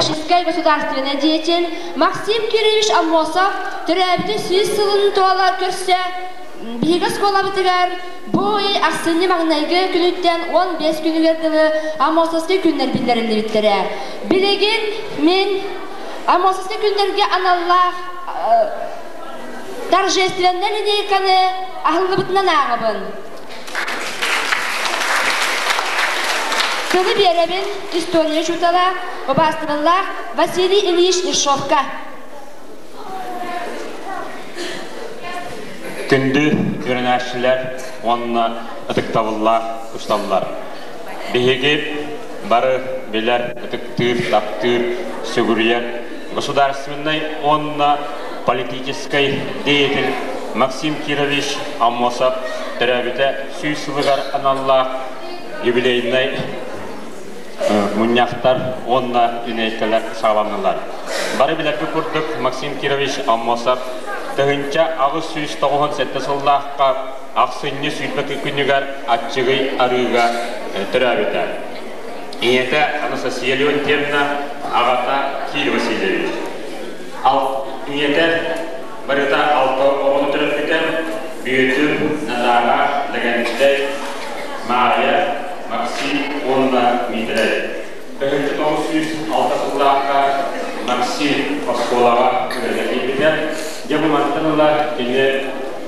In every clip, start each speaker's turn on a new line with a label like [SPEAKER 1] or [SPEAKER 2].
[SPEAKER 1] Политическай государственный деятель Максим Кириллович Аммосов төрөөбүтэ 100 сылын туола көрсө биһиги оскуолабытыгар бу ый ахсынньы маҥнайгы күнүттэн 15 күнүгэр дылы Аммосовскай күннэр биллэриллибиттэрэ. Билигин мин Аммосовскай күннэргэ аналлаах торжественнай линейканы аһыллыбытынан ааҕабын. Тылы биэрэбин история учуутала, убаастабыллаах Василий Ильич Ершовка.
[SPEAKER 2] Күндү үөрэнээччилэр уонна ытыктабыллаах учууталлар! Биһиги бары билэр, ытыктыыр, таптыыр, сүгүрүйэр государственнай уонна политическай деятель Максим Кирович Аммосов төрөөбүтэ 100 сылыгар аналлаах юбилейнай мунньахтар уонна линейкалар саҕаланнылар. Бары билэрбит курдук, Максим Кирович Аммосов 1897 сыллаахха ахсынньы 20 күнүгэр Аччыгый Арыыга төрөөбүтэ. Ийэтэ Анастасия Леонтьевна, аҕата Кир Васильевич. Ийэтэ барыта алта оҕону төрөппүтэ: Бүөтүр, Наташа, Лэгэнтэй, Маайа, Максим уонна Миитэрэй. 1906 сыллаахха Максим оскуолаҕа үөрэнэ киирбитэ. Дьэ бу мантан ыла кини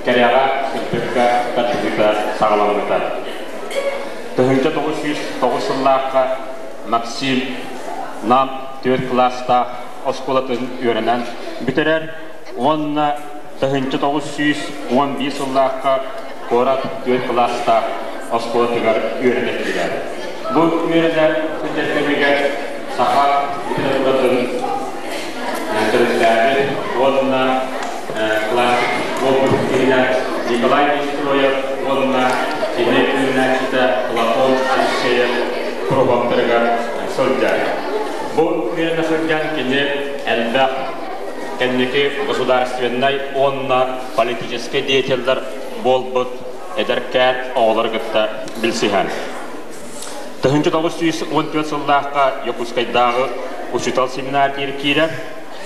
[SPEAKER 2] кэрэҕэ, сырдыкка тардыһыыта саҕаламмыта. 1909 сыллаахха Максим Нам түөрт кылаастаах оскуолатын үөрэнэн бүтэрэр уонна 1911 сыллаахха куорат түөрт кылаастаах оскуолатыгар үөрэнэ киирэр. Бу үөрэнэр сылдьар кэмигэр саха литературатын төрүттээбит уонна классик буолбут киһинэн Николай Нестроев уонна кини үөрэнээччитэ Платон Алексеев куруһуоктарыгар сылдьар. Бу үөрэнэ сылдьан кини элбэх кэнники государственнай уонна политическай деятеллэр буолбут эдэркээн оҕолору кытта билсиһэн. 1914 сыллаахха Якутскайдааҕы учуутал семинар киирэр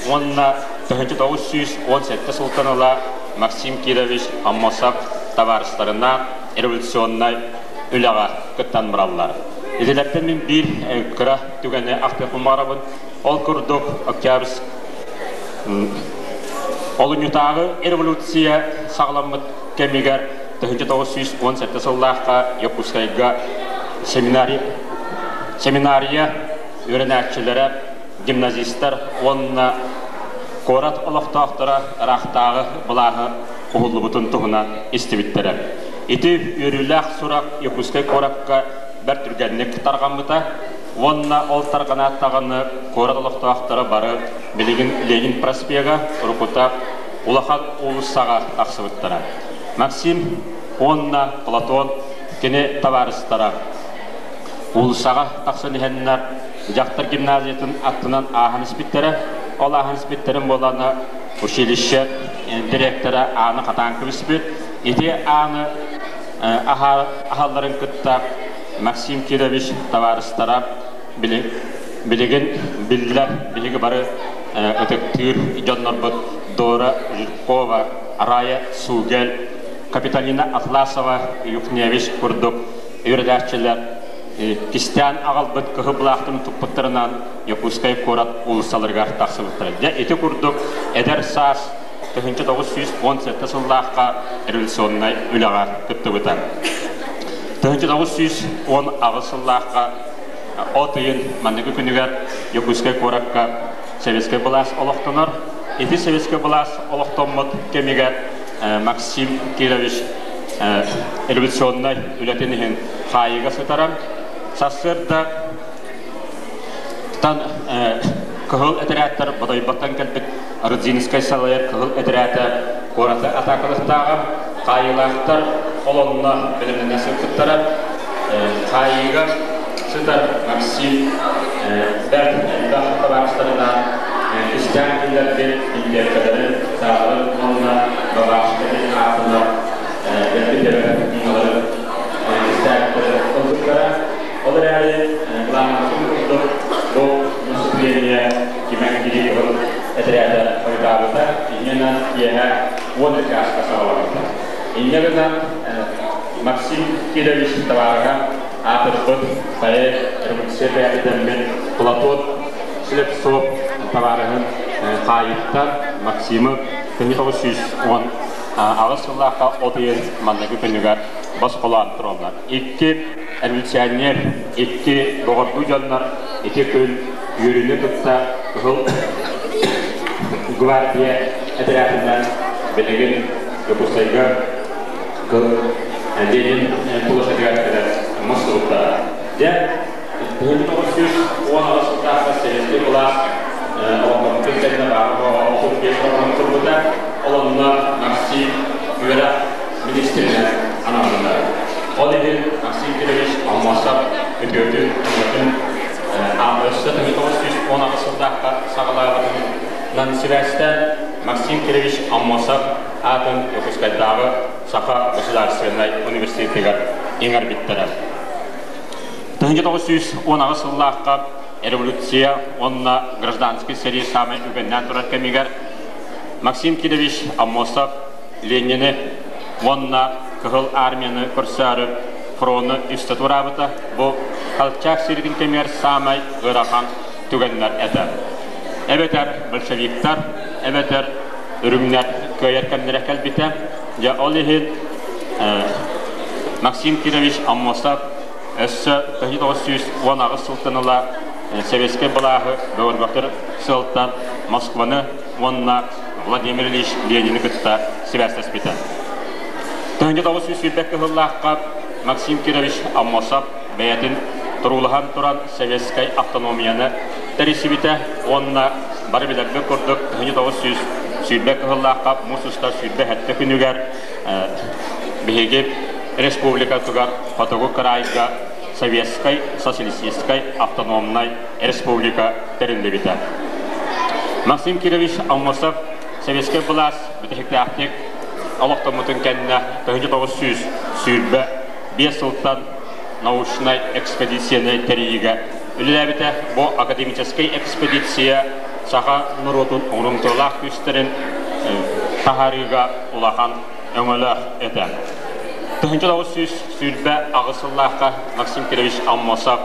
[SPEAKER 2] уонна 1917 сылтан ыла Максим Кирович Аммосов табаарыстарынаан революционнай үлэҕэ кыттан бараллар. Итилэртэн мин биир кыра түгэни ахтыахпын баҕарабын. Ол курдук Октябрьск олунньутааҕы революция саҕаламмыт кэмигэр 1917 сыллаахха Якутскайга семинария үөрэнээччилэрэ, гимназистар уонна куорат олохтоохторо ыраахтааҕы былааһы уһуллубутун туһунан истибиттэрэ. Ити үөрүүлээх сурах Якутскай куоракка бэрт түргэнник тарҕаммыта уонна ол тарҕанаат даҕаны куорат олохтоохторо бары билигин Ленин проспега уруккута улахан уулуссаҕа тахсыбыттара. Максим уонна Платон кини табаарыстара уулуссаҕа тахсан иһэннэр дьахтар гимназиятын аттынан ааһан испиттэрэ. Ол ааһан испиттэрин буолана училище директора ааны хатаан кэбиспит. Ити ааны аһалларын кытта Максим Кирович табаарыстара билигин биллэр биһиги бары ытыктыыр дьоннорбут Дора Жиркова, Рая Сугель, Капиталина Атласова, Юхневич курдук үөрэнээччилэр кистээн аҕалбыт кыһыл былаахтарын туппуттарынан Якутскай куорат уулуссаларыгар тахсыбыттара. Дьэ ити курдук эдэр саас 1917 сыллаахха революционнай үлэҕэ кыттыбыта. 1918 сыллаахха от ыйын манныгы күнүгэр Якутскай куоракка советскай былаас олохтонор. Ити советскай былаас олохтоммут кэмигэр Максим Кирович революционнай үлэтин иһин хаайыыга сытара. Сарсыарда тан кыһыл этэрээттэр Бодойботтон кэлбит Рудзинскай салайар кыһыл этэрээтэ куораты атаакалыахтааҕа. Хаайыылаахтар холонно бэлэмнэнэ сыппыттара. Хаайыыга сытар Максим бэрт элбэх табаарыстарынаан кистээн киллэрбит бинтиэпкэлэрин, сааларын уонна бабашкатын аатынан дэлби тэбэр муҥаларын кистээбиттэрэ ылбыттара. Ол эрээри былааннаммытын курдук бу наступление Инньэ гынан Максим Кирович табаарыһа аатырбыт поэт, революция бэйэтидэммит Платон Слепцов табаарыһын хаайыттан Максимы 1918 сыллаахха от ыйын манныгы күнүгэр босхолоон тураллар. Икки революционер, икки доҕордуу дьоннор ити күн үөрүүнү кытта Кыһыл гвардия этэрээтинэн билигин Дьокуускайга Ленин площадыгар кэлэн мустубуттара. Дьэ, 1918 сыллаахха сэбиэскэй былаас олохтоммутун кэннэ 35 оҕону турбута. Ол онно Максим үөрэх министринэн анаммыта. Ол иһин Максим Кирович Аммосов үтүөтүн, өҥөтүн өссө 1918 сыллаахха саҕалаабытынан сибээстээн Максим Кирович Аммосов аатын Дьокуускайдааҕы Саха государственнай университетыгар иҥэрбиттэрэ. 1918 сыллаахха революция уонна гражданскай сэрии саамай үгэннээн турар кэмигэр Максим Кирович Аммосов Ленини уонна Кыһыл Армияны көрсөөрү фрону үстэ туораабыта. Бу Колчак сирин кэмигэр саамай ыарахан түгэннэр этэ. Эбэтэр большевиктар, эбэтэр үрүҥнэр кыайар кэмнэрэ кэлбитэ. Дьэ ол иһин Максим Кирович Аммосов өссө 1918 сылтан ыла советскай былааһы бөҕөргөтөр сыалтан Москваны уонна Владимир Ильич Ленини кытта сибээстэспитэ. 1920 кыһыллаахха Максим Кирович Аммосов бэйэтин туруулаһан туран советскай автономияны тэрийсибитэ уонна бары билэрбит курдук 1920 кыһыллаахха муус устар 27 күнүгэр биһиги республикатыгар Хотугу кыраайга Советскай Социалистическай Автономнай Республика тэриллибитэ. Максим Кирович Аммосов советскай былаас бүтэһиктээхтик олохтоммутун кэннэ 1925 сылтан научнай экспедицияны тэрийиигэ үлэлээбитэ. Бу академическай экспедиция саха норуотун оҥорумтуолаах күүстэрин таһаарыыга улахан өҥөлөөх этэ. 1928 сыллаахха Максим Кирович Аммосов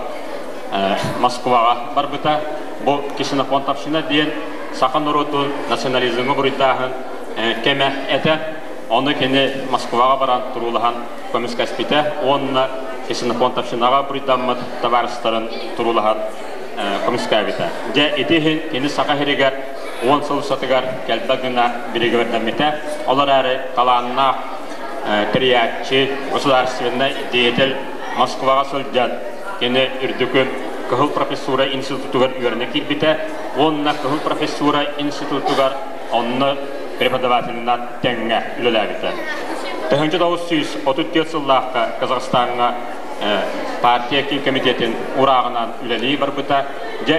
[SPEAKER 2] Москваҕа барбыта. Бу Ксенофонтовщина диэн саха норуотун национализмы буруйдааһын кэмэ этэ. Ону кини Москваҕа баран туруулаһан көмүскэспитэ уонна Ксенофонтовщинаҕа буруйдаммыт табаарыстарын туруулаһан көмүскээбитэ. Дьэ, ити иһин кини Саха сиригэр 10 сыл устатыгар кэлбэт гына биригэбэрдэммитэ. Ол эрээри талааннаах тэрийээччи, государственнай деятель Москваҕа сылдьан кини үрдүкү Кыһыл профессура институтугар үөрэнэ киирбитэ уонна Кыһыл профессура институтугар онно преподавателинэн тэҥҥэ үлэлээбитэ. 1934 сыллаахха Казахстаҥҥа партия киин комитетин урааҕынан үлэлии барбыта. Дьэ,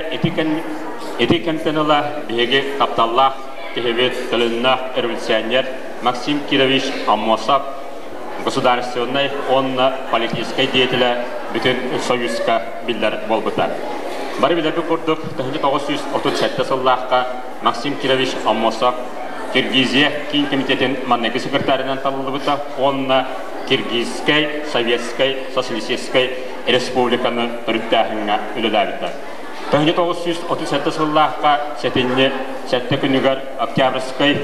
[SPEAKER 2] ити кэмтэн ыла биһиги тапталлаах киһибит, төлөннөөх революционер Максим Кирович Аммосов государственнай уонна политическай деятелэ бүтүн Союзка биллэр буолбута. Бары билэрбит курдук, 1937 сыллаахха Максим Кирович Аммосов Киргизия киин комитетин маҥнайгы секретарынан талыллыбыта уонна Киргизскэй Советскай Социалистическай Республиканы төрүттээһиҥҥэ үлэлээбитэ. 1937 сыллаахха сэтинньи сэттэ күнүгэр Октябрьскай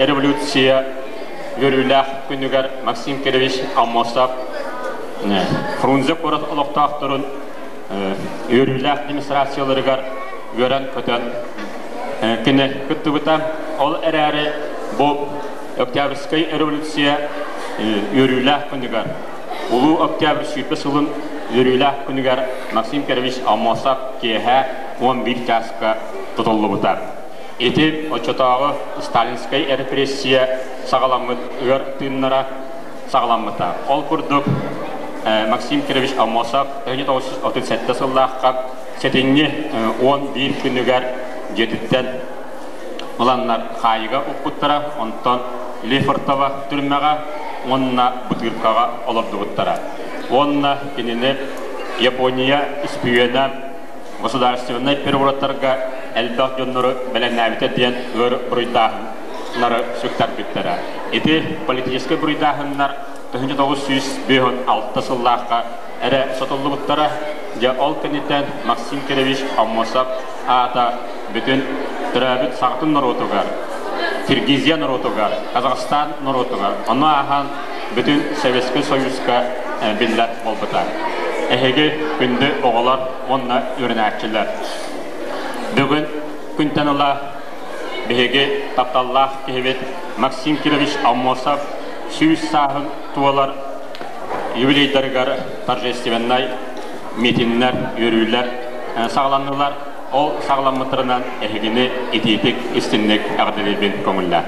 [SPEAKER 2] революция үөрүүлээх күнүгэр Максим Кирович Аммосов Фрунзе куорат олохтоохторун үөрүүлээх демонстрацияларыгар үөрэн-көтөн кини кыттыбыта. Ол эрээри бу Октябрьскай революция үөрүүлээх күнүгэр, Улуу Октябрь 20 сылын үөрүүлээх күнүгэр Максим Кирович Аммосов киэһэ 11 чааска тутуллубута. Ити оччотооҕу сталинскай репрессия саҕаламмыт ыар тыыннара саҕаламмыта. Ол курдук Максим Кирович Аммосов 1937 сыллаахха сэтинньи 11 күнүгэр дьиэтиттэн ыланнар хаайыга укпуттара, онтон Лефортово түрмэҕэ уонна Бутыркаҕа олордубуттара. Уонна кинини Япония үспүйүөнэ государственнай перевороттарга элбэх дьоннору бэлэмнээбитэ диэн ыар буруйдааһын. нары сүктэрбиттэрэ. Ити политическай буруйдааһыннар 1956 сыллаахха эрэ сотуллубуттара. Дьэ ол кэнниттэн Максим Кирович Аммосов аата бүтүн төрөөбүт саҕатын норуотугар, Киргизия норуотугар, Казахстан норуотугар, ону ааһан бүтүн Советскай Союзка биллэр буолбута. Эһиги күндү оҕолор уонна үөрэнээччилэр. Бүгүн күнтэн ыла биһиги тапталлаах киһибит Максим Кирович Аммосов 100 сааһын туолар юбилейдарыгар торжественнай митиннэр, үөрүүлэр саҕаланнылар. Ол саҕаламмыттарынан эһигини итиитик истинник эҕэрдэлиирбин көҥүллээн.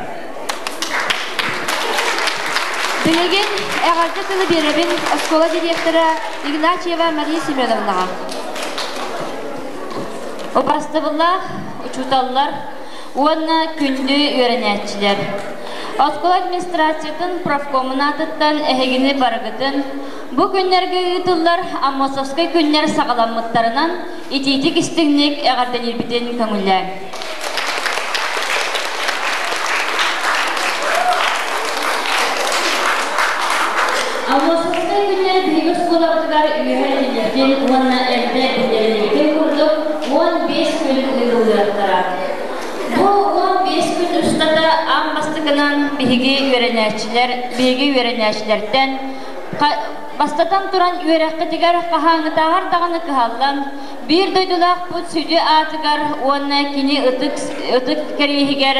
[SPEAKER 1] Билигин эҕэрдэ тылы биэрэбин оскуола директора Игнатьева Мария Семеновнаҕа.
[SPEAKER 3] Убастабыллаах учууталлар уонна күндү үөрэнээччилэр! Оскуола администрациятын профкомун аатыттан эһигини барыгытын бу күннэргэ ыытыллар Аммосовскай күннэр саҕаламмыттарынан итиитик истиҥник эҕэрдэлиирбитин көҥүллээҥ. Аммосовскай күннэр биһиги оскуолабытыгар үөһэ этиллибитин уонна эрдэ биллэриллибитин курдук 15 күн ыытыллыахтара. Бу 15 күн устата аан бастакынан биһиги үөрэнээччилэр, биһиги үөрэнээччилэртэн бастатан туран үөрэххитигэр хаһааҥҥытааҕар даҕаны кыһаллан, биир дойдулаахпыт сүдү аатыгар уонна кини ытык ытык кэриэһигэр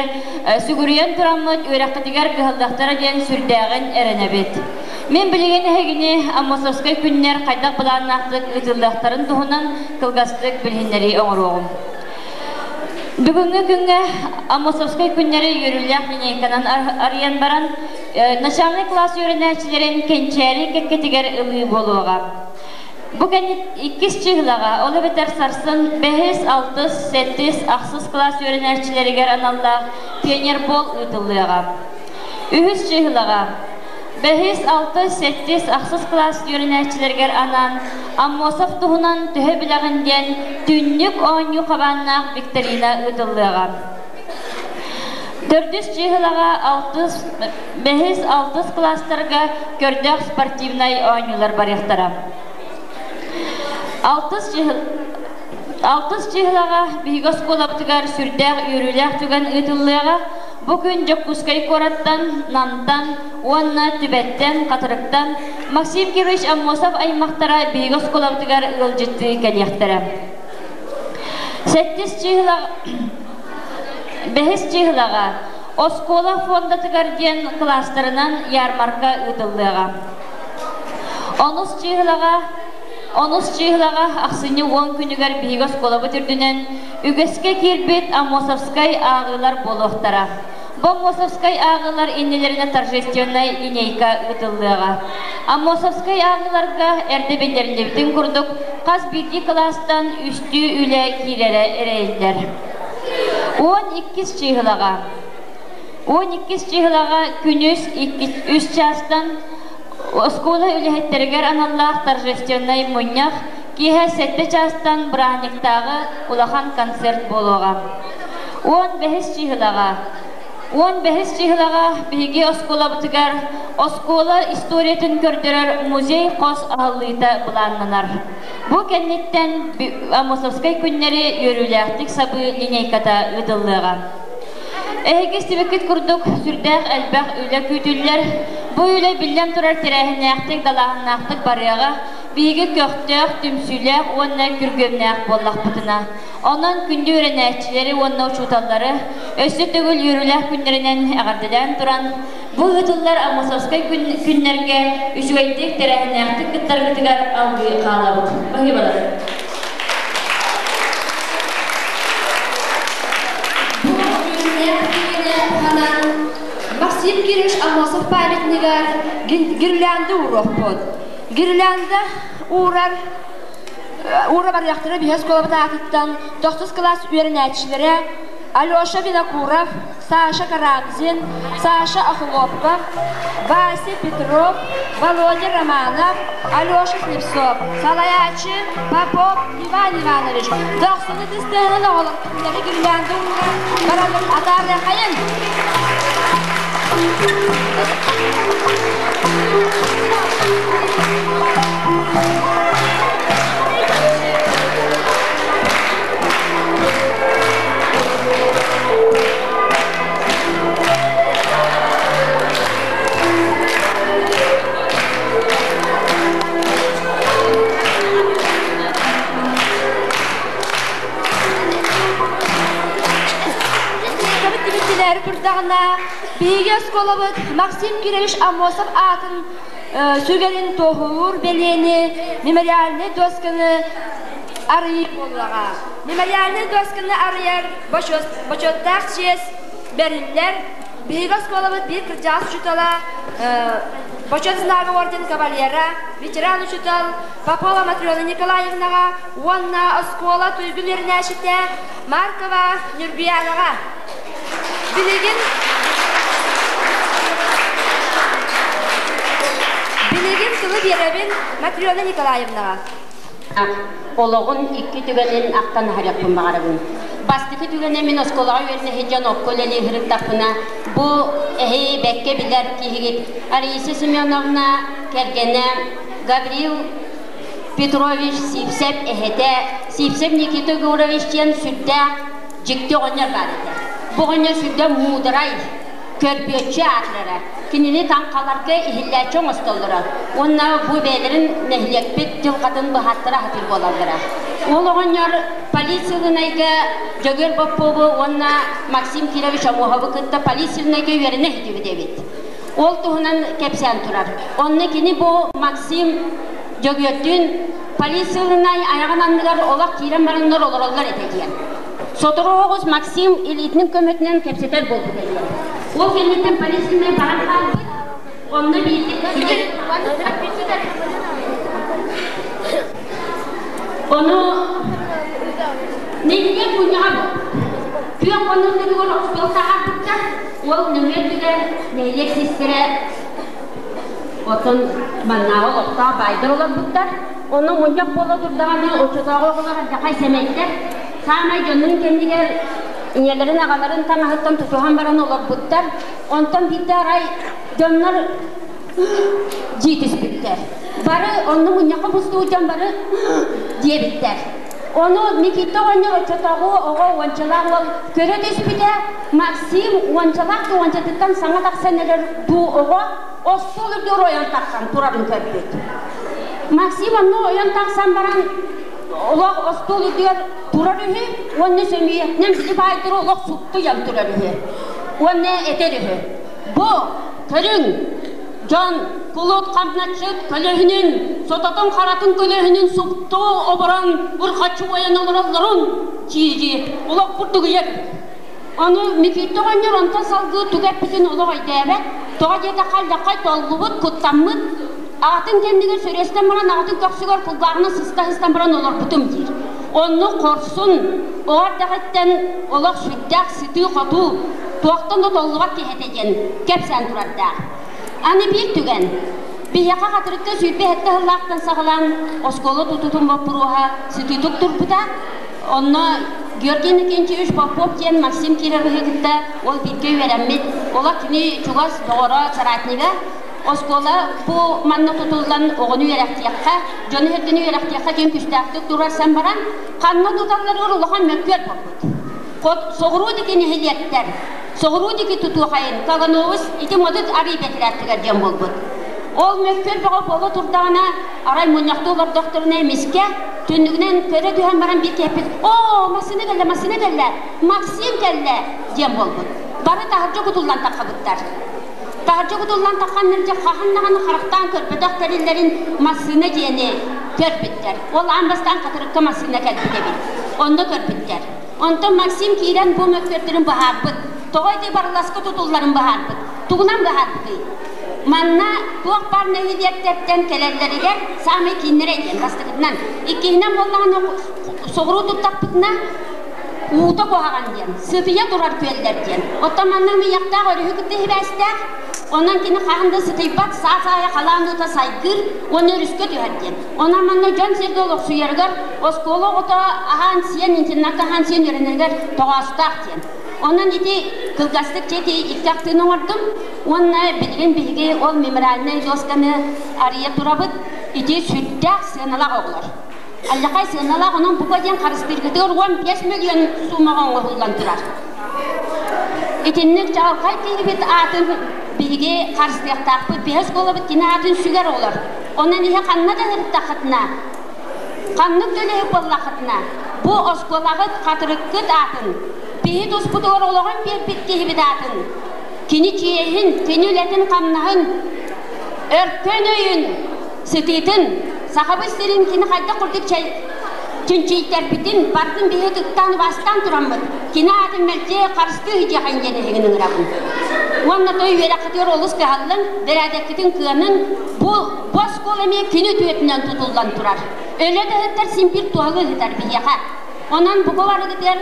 [SPEAKER 3] сүгүрүйэн тураммыт үөрэххитигэр кыһаллыахтара диэн сүрдээҕин эрэнэбит. Мин билигин эһигини Аммосовскай күннэр хайдах былааннаахтык ыытыллыахтарын туһунан кылгастык билиһиннэрии оҥоруоҕум. Бүгүҥҥү күҥҥэ Аммосовскай күннэри үөрүүлээх линейканан арыйан баран, начальный класс үөрэнээччилэрин кэнчээри кэккэтигэр ылыы буолуоҕа. Бу кэннит иккис чыһылаҕа, ол эбэтэр сарсын бэһис, алтыс, сэттис, ахсыс кылаас үөрэнээччилэригэр аналлаах пионербол ыытыллыаҕа. Үһүс чыһылаҕа бэһис, алтыс, сэттис, ахсыс кылаас үөрэнээччилэригэр анаан Аммосов туһунан төһө билэҕин диэн түннүк оонньуу хабааннаах викторина ыытыллыаҕа. Төрдүс чыыһылаҕа алтыс, бэһис, алтыс кылаастарга көрдөөх спортивнай оонньуулар барыахтара. Алтыс алтыс чыыһылаҕа биһиги оскуолабытыгар сүрдээх үөрүүлээх түгэн ыытыллыаҕа. Бу күн Дьокуускай куораттан, Намтан уонна Түбэттэн, Хатырыктан Максим Кирович Аммосов аймахтара биһиги оскуолабытыгар ыалдьыттыы кэлиэхтэрэ. Сэттис чыыһыла бэһис чыыһылаҕа оскуола фондатыгар диэн кылаастарынан ярмарка ыытыллыаҕа. Онус чыыһылаҕа онус чыыһылаҕа ахсынньы 10 күнүгэр биһиги оскуолабыт үрдүнэн үгэскэ киирбит Аммосовскай ааҕыылар буолуохтара. Бу Аммосовскай ааҕыылар иннилэринэ торжественнай линейка ыытыллыаҕа. Аммосовскай ааҕыыларга эрдэ биллэриллибитин курдук, хас биирдии кылаастан үстүү үлэ киирэрэ эрэйиллэр. 12 чыыһылаҕа 12 чыыһылаҕа күнүс 2 3 чаастан оскуола үлэһиттэригэр аналлаах торжественнай мунньах, киэһэ 7 чаастан бырааһынньыктааҕы улахан концерт буолуоҕа. 15 чыыһылаҕа 15 чыыһылаҕа биһиги оскуолабытыгар оскуола историятын көрдөрөр музей хос аһыллыыта былааннанар. Бу кэнниттэн Аммосовскай күннэри үөрүүлээхтик сабыы линейката ыытыллыаҕа. Эһиги истибиккит курдук, сүрдээх элбэх үлэ күүтүллэр. Бу үлэ биллэн турар тэрээһиннээхтик, далааһыннаахтык барыаҕа. Биһиги көхтөөх, түмсүүлээх уонна күргүөмнээх буоллахпытына. Онон күндү үөрэнээччилэри уонна учууталлары өссө төгүл үөрүүлээх күннэринэн эҕэрдэлээн туран, бу ыытыллар Аммосовскай күннэргэ үчүгэйдик, тэрээһиннээхтик кыттаргытыгар алгыы хаалабыт. Баһыыбалар.
[SPEAKER 1] Максим Кириллович Аммосов памятнигар гирлянда ууруохпут. Гирлянда уурар уура барыахтара биһи оскуолабыт аатыттан тохсус кылаас үөрэнээччилэрэ Алеша Винокуров, Саша Карамзин, Саша Охлопков, Вася Петров, Володя Романов, Алеша Слепцов, салайааччы Попов Иван Иванович, дохсуну тыстыһынан оҕолор гирлянда ууран баралларын атаарыахайын. Турдаҕына биһиги оскуолабыт Максим Кирович Аммосов аатын сүгэрин туоһулуур бэлиэни мемориальнай дуосканы арыйыы буоллаҕа. Мемориальнай дуосканы арыйар бочуоттаах чиэс бэриллэр. Биһиги оскуолабыт биир кырдьаҕас учуутала, Бочуот Знага орден кавалера, ветеран учуутал Попова Матрена Николаевнаҕа уонна оскуола туйгун үөрэнээччитэ Маркова Нюрбиянаҕа. Билигин Билигин тылы биэрэбин Матрена Николаевнаҕа.
[SPEAKER 4] Олоҕун икки түгэнин ахтан аһарыахпын баҕарабын. Бастакы түгэнэ мин оскуолаҕа үөрэнэ сылдьан окко үлэлии сырыттахпына, бу эһи бэккэ билэр киһигит Алиса Семеновна кэргэнэ Гаврил Петрович Сивцев эһэтэ Сивцев Никита Егорович диэн сүрдээх дьикти оҕонньор баар этэ. Бу оҕонньор сүрдээх муударай, көрбүөччү аатырара. Кинини таҥхаларга иһиллээччи оҥостоллоро уонна бу бэйэлэрин нэһилиэкпит дьылҕатын быһааттара сатыыр буолаллара. Ол оҕонньор полициялынайга Дьөгүөр Боппуобу уонна Максим Кирович Омуоһабы кытта полициялынайга үөрэнэ сылдьыбыт эбит. Ол туһунан кэпсээн турар. Онно кини бу Максим Дьөгүөрдүүн полициялынай айаҕын анныгар олох киирэн бараннар олороллор этэ диэн. Сотору оҕус Максим илиитин көмөтүнэн кэпсэтэр буолбут диэн. Ол кэнниттэн полициянай баран хаалбыт. Онно биирдик Ону нэһилиэк мунньаҕа күөх хонуутугар остуол таһаарбыттар. Ол нөҥүө өттүгэр нэһилиэк систэрэ оттон маннааҕы олохтоох баайдар олорбуттар. Онно мунньах буола турдаҕына оччотооҕу оҕолор алдьархай сэмэйдэр саамай дьоннорун кэннигэр ийэлэрин аҕаларын таҥаһыттан тутуһан баран олорбуттар. Онтон биирдэ арай дьоннор дии түспүттэр. Бары онно мунньахха мустубут дьон бары диэбиттэр. Ону Микита оҕонньор оччотооҕу оҕо уончалаах уол көрө түспүтэ, Максим уончалаах да уончатыттан саҥа тахсан эрэр дуу оҕо остуол үрдүгэр ойон тахсан турарын көрбүт. Максим онно ойон тахсан баран олох остуол үрдүгэр турар үһү уонна сөмүйэтинэн били баайдары олох суптуйан турар үһү уонна этэр үһү. Бу көрүҥ дьон кулут хамначчыт көлөһүнүн, сототун харатын көлөһүнүн супту оборон урхаччы уойан олороллорун дии-дии олох курдугуйар. Ону Микиитэ оҕонньор онтон салгыы тугу эппитин олох өйдөөбөт. Тоҕо диэтэххэ алдьархай толлубут, куттаммыт. Аҕатын кэннигэр сөрүөстэн баран аҕатын көхсүгэр кулгааҕынан сыста-сыстан баран олорбутум диир. Онну хорсун, оҕо эрдэҕиттэн олох сүрдээх сытыы-хотуу, туохтан да толлубат киһи этэ диэн кэпсээн турардаах. Аны биир түгэн. Биһиэхэ Хатырыкка 27 сыллаахтан саҕалаан оскуола тутуутун боппуруоһа сытыытык турбута. Онно Георгий Иннокентьевич Попов диэн Максим Кировиһы кытта ол бииргэ үөрэммит, олох кини чугас доҕоро, соратнига. Оскуола бу манна тутуллан оҕону үөрэхтиэххэ, дьону эргини үөрэхтиэххэ диэн күстээхтик туруорсан баран, ханна туталларыгар улахан мөккүөр буолбут. Соҕуруу диэки нэһилиэктэр, соҕуруу диэки тутуохайын Каганович ити модут арыы бэтэрээттигэр диэн буолбут. Ол мөккүөр бөҕө буола турдаҕына, арай мунньахтыы олордохторуна эмискэ түннүгүнэн көрө түһэн баран биир киһиппит «Оо, массыына кэллэ, массыына кэллэ, Максим кэллэ!» диэн буолбут. Бары таһырдьа кутуллан таххабыттар. Таһырдьа кутуллан тахханнар дьэ хаһан даҕаны харахтаан көрбөтөх тэриллэрин массыына диэни көрбүттэр. Ол аан бастаан Хатырыкка массыына кэлбит эбит. Онно көрбүттэр. Онтон Максим киирэн бу мөккүөрдэрин быһаарбыт. Тоҕо ити барыласка тутулларын быһаарбыт. Тугунан быһаарбытый? Манна туох баар нэһилиэктэртэн кэлэллэригэр саамай кииннэрэ диэн бастакытынан. Иккиһинэн буоллаҕына соҕуруу туттахпытына уута куһаҕан диэн, сытыйа турар күөллэр диэн. Оттон манна мыйахтаах өрүһү кытта сибээстээх, онон кини хаһан да сытыйбат, саас аайы халаан уута сайгыыр уонна өрүскэ түһэр диэн. Онон манна дьон-сэргэ олохсуйарыгар оскуола оҕото аһаан-сиэн, интернакка аһаан-сиэн үөрэнэригэр тоҕоостоох диэн. Онон ити кылгастык дьэ ити икки ахтыыны оҥордум. Уонна билигин биһиги ол мемориальнай досканы арыйа турабыт. Ити сүрдээх сыаналаах оҕолор. Аллахай сыаналаах, онон бука диэн харыстыыргытыгар 15 миллион суумаҕа оҥоһуллан турар. Итинник чаҕылхай киһибит аатын биһиги харыстыахтаахпыт. Биһи оскуолабыт кини аатын сүгэр оҕолор. Онон иһэ ханна да сырыттаххытына, ханнык да үлэһит буоллаххытына, бу оскуолаҕыт хатырыккыт аатын, биһи туспутугар олоҕун биэрбит киһибит аатын, кини чиэһин, кини үлэтин-хамнаһын, өркөн өйүн, сытыытын, Сахабыт сирин кини хайдах курдук чинчийтэрбитин, барытын биһи ытыктаан убаастаан тураммыт, кини аатын мэлдьи харыстыы сылдьыахайын диэн эһигин ыҥырабын. Уонна той үөрэххитигэр олус кыһаллыҥ, бэрээдэккитин кыаныҥ, бу бу оскуола эмиэ кини үтүөтүнэн тутуллан турар. Өлө да ыһыттар син биир туһалыы ыһытар биһиэхэ. Онон бука барыгытыгар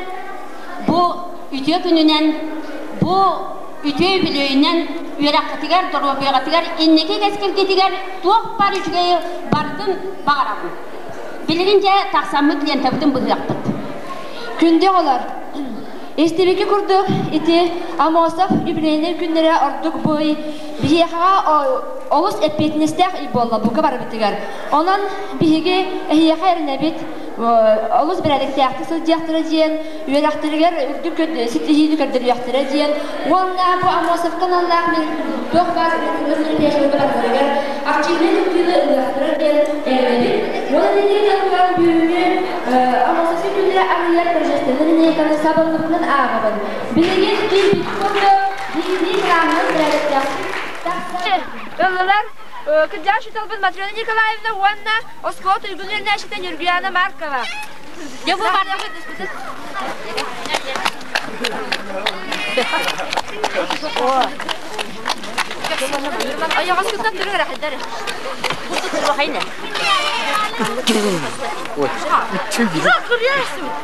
[SPEAKER 4] бу үтүө күнүнэн, бу үтүө үбүлүөйүнэн үөрэххитигэр, доруобуйаҕытыгар, инники кэскилгитигэр туох баар үчүгэйи барытын баҕарабын. Билигин дьэ тахсаммыт лентабытын быһыахпыт.
[SPEAKER 1] Күндү оҕолор, истибики курдук ити Амосов юбилейнай күннэрэ ордук бу ый биһиэхэҕэ олус эппиэтинэстээх ый буолла бука барыбытыгар. Онон биһиги эһиэхэ эрэнэбит, олус бэрээдэктээхтик сылдьыахтара диэн, үөрэхтэригэр үрдүк ситиһиини көрдөрүөхтэрэ диэн уонна бу Аммосовка аналлаах туох баар мероприятиеларга барыларыгар активнай кыттыыны ылыахтара диэн эрэнэбит. Уонна нэдиэлэ туган бүгүҥҥү Аммосовскай күннэрэ арыйар торжественнай линейканы сабыллыбытынан ааҕабын. Билигин киирбит курдук биирдии граммын бэрээдэктээхтик тахсан ыллылар. Кырдьаҕас учууталбыт Матрена Николаевна уонна оскуола туйгун үөрэнээччитэ Нюргуяна Маркова.
[SPEAKER 3] Дьэ бу бар
[SPEAKER 1] Ойоҕоскуттан туру эрэ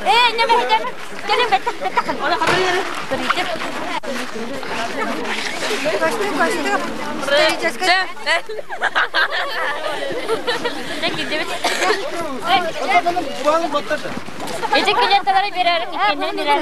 [SPEAKER 3] Ээ, не бэһитэр. Кэлин бэттэх бэттэх. Эти клиенттары берер, иккеннен берер.